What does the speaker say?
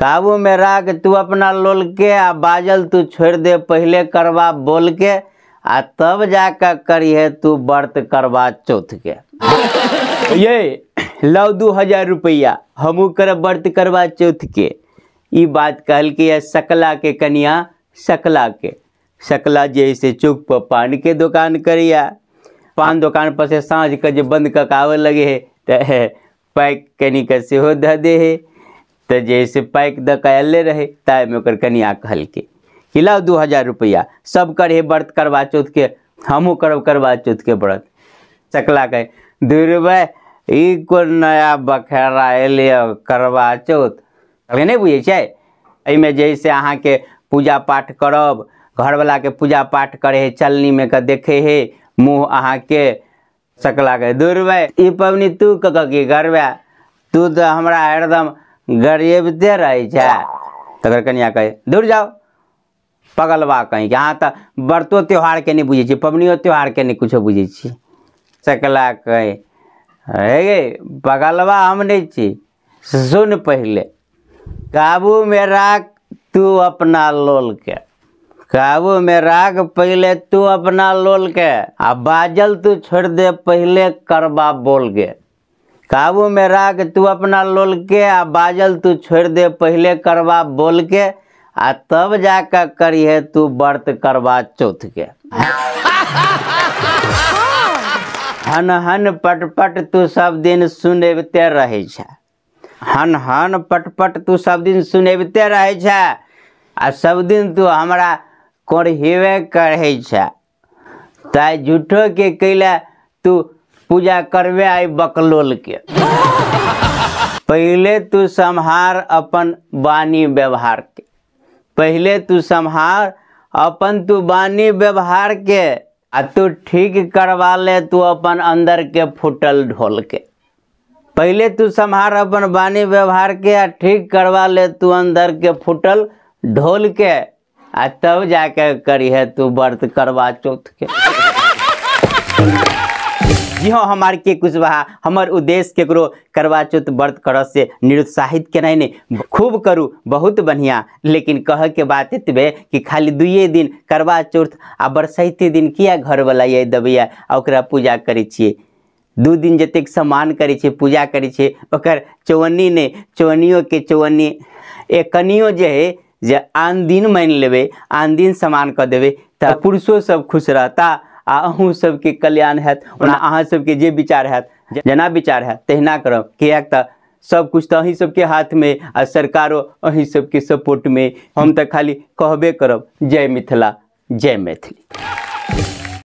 काबू में राख तू अपना लोल के आ बाजल तू छोड़ दे पहले करवा बोल के आ तब जाकर करिहे तू व्रत करवा चौथ के। ये लाओ 2000 रुपया हमू करब व्रत करवा चौथ के। ई बात कहल के सकला के कनिया सकला के सकला जैसे चौक पर पान के दुकान करिया, पान दुकान पर से साँझ के जे बंद कऽ के आबऽ लगे है तऽ पैक कनी के सेहो धऽ दे है। तो जैसे पैक दऽ के अयले रहे ताहिमे ओकर कनिया कहलकै कि लाओ 2000 रुपया, सब करे व्रत करवा चौथ के, हमहूँ करब करवा चौथ के व्रत। सकला कहे दुर्बे ई कोन नया बखेड़ा एलै करवा चौथ, कहलियै नहि बुझै छै एहिमे जैसे अहाँके पूजा पाठ करब, घरवलाके पूजा पाठ करे है चलनीमे के देखे है मुँह अहाँके। सकला कहे दुर्बे ई पबनी तू कऽ की करबे, तू तऽ हमरा हरदम गरीबते रहै छै। तकर कनिया कहे दूर जाओ पगलवा कहीं, अहाँ तऽ व्रतो त्योहारके नहि बुझै छियै, पबनियो त्योहारके नहि कुछो बुझै छियै। सकला कहे हे गे पगलवा हम नहि छी, सुन पहिले काबू में राख तू अपना लोल के, काबू में राख पहले तू अपना लोल के आ बाजल तू छोड़ दे पहले करबा बोल के। काबू में राख तू अपना लोल के आ बाजल तू छोड़ दे पहले करबा बोल के आ तब जाकर करिहे तू व्रत करवा चौथ के। हन हन पटपट तू सब दिन सुनेबते रहै छै, हन हन पटपट तू सब दिन सुनेबते रहै छै आ सब दिन तू हमरा कोढ़ेबे करै छै, ताहि झूठो के कैला तू पूजा करबे आई बकलोल के। पहले तू सम्हार अपन वाणी व्यवहार के, पहले तू सम्हार अपन तू वाणी व्यवहार के आ तू ठीक करवा ले तू अपन अंदर के फूटल ढोल के। पहले तू सम्हार अपन वाणी व्यवहार के आ ठीक करवा ले तू अंदर के फूटल ढोल के आ तब जाके करिहे तू व्रत करवा चौथ के। जी हाँ, हमार के कुशवाहा हमर उद्देश्य केकरो करवा चौथ व्रत करऽ से निरुत्साहित केनाइ नहि, खूब करू बहुत बढ़िया, लेकिन कह के बात एतबे कि खाली दुइये दिन करवा चौथ आ बरसाइते दिन किया घरवला ये दबैया आ ओकरा पूजा करै छियै। 2 दिन जतेक सम्मान करै छियै पूजा करै छियै ओकर चौवन्नी नहि, चौवन्नियो के चौवन्नी एकनियो जे है जे आन दिन मानि लेबै आन दिन सम्मान कऽ देबै तऽ पुरुषो सब खुश रहता आ अहूँ सबके कल्याण हैत। ओना अहाँ सबके जे विचार हैत जेना विचार हैत तहिना करब, किएक तऽ सब कुछ तऽ अहीं सबके हाथमे आ सरकारो अहीं सबके सपोर्टमे, हम तऽ खाली कहबे करब। जय मिथिला, जय मैथिली।